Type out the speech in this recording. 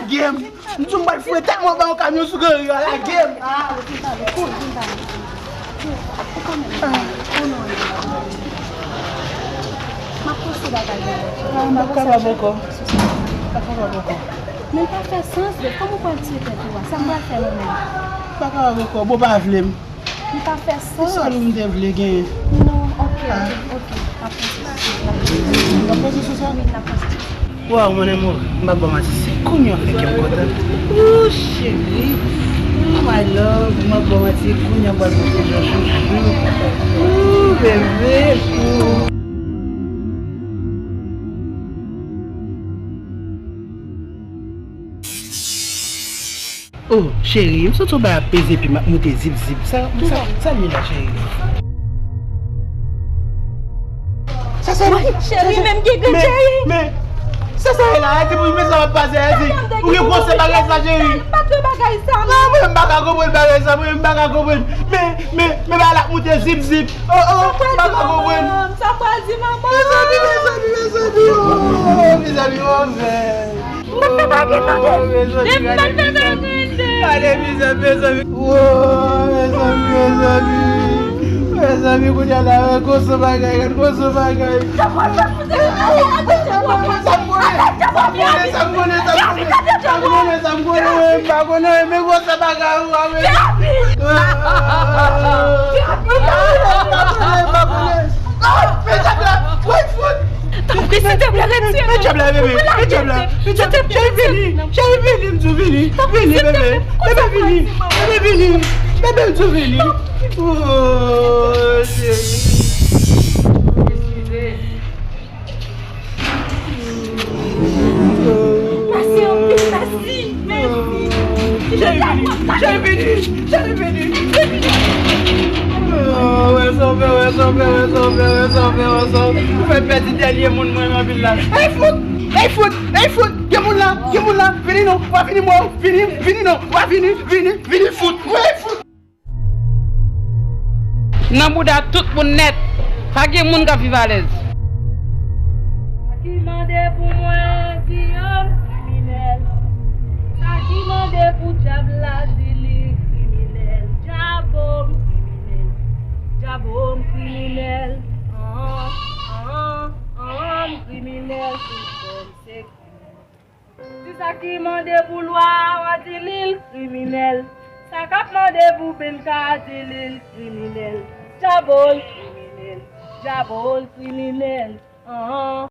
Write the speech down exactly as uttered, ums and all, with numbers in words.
Lage m. M di w m pral foure tèt mwen ba yon kamyon sou Granri a, lage m. Ah, ou fin pale, kouri, fin pale. Ou konnen m, ou konnen m. M ap poste bagay yo. Ah, m pa kapab ankò. M pa kapab ankò. Men l pa fè sans, de kòman w pral tiye tèt ou a? Sa m pral fè mwen menm? M pa kapab ankò. Bon, pa vle m. Li pa fè sans. Sèl ou m te vle genyen. Non, ok, ok, ok. N ap pase sou sa. N ap pase sou sa? Wi, n ap pase sou sa. Waw, mon amour, m pa ba w manti, se kounye a fè kè m kontan. Ooh, cheri. Ooh, my love, m pa ba w manti, kounye a m pral pote jan chouchou. Ooh, bebe. Ooh. Oh, cheri, m santi yon bagay ap peze epi m ap moute zip zip. Sa, sa, sa li la, cheri? Sa, sa li? Cheri, men m ki grenn, cheri. Men, sa, sa li la? Ati pou men sa ap pase, ati. Ou gen konsèy bagay sa, cheri? M pa t wè bagay sa, non. Non, mwen, m pa ka konprann bagay sa, mwen, m pa ka konprann. Men, men, men bagay la ap moute zip zip. Oh, oh, m pa ka konprann. Sa pral di manman. Mezanmi, mezanmi, mezanmi, oh, mezanmi, oh, men. M pa t fè bagay, non. Oh, mezanmi, gade mizè, mezanmi. Oh, mezanmi, mezanmi. Mezanmi, kounye a la, gwo son bagay, gad gwo son bagay. Sa m konnen, sa m konnen, sa m konnen, sa m konnen, sa m konnen, sa m konnen, wi, m pa konnen, wi, men gwo son bagay, wi, wi. M pa konnen, m pa konnen. Oh, men sa la, wi, fout. Tanpri, silteplè, retire. Men djab la, bebe. Men djab la. Men djab la. Cheri, vini. Cheri, vini. M di w vini. Vini, bebe. Bebe, vini. Bebe, vini. Bebe, m di w vini. Oh, cheri. Eskize. Mèsi anpil, mèsi, mèsi. Cheri, vini. Cheri, vini. Cheri, vini. Vini. Oh, wè sa w fè, wè sa w fè, wè sa w fè, wè sa w fè, wè sa w fè. Ou fè pèdi dènye moun mwen renmen anpil la. Ey, fout! Ey, fout! Ey, fout! Gen moun la! Gen moun la! Vini non! W a vini mwen! Vini! Vini non! W a vini! Vini! Vini, fout! Ey, fout! Nan bouda tout moun nèt. Pa gen moun k ap viv alèz. Sa ki mande pou mwen, di yo m kriminèl. Sa ki mande pou dyab la, di li kriminèl. Dyabo m kriminèl. Dyabo m kriminèl. An, an, an, m kriminèl. Tout kò m se kriminèl. Di sa ki mande pou lwa a, w a di li l kriminèl. Sa k ap mande pou benka a, di li l kriminèl. Dyabo l kriminèl. Dyabo l kriminèl. An, an.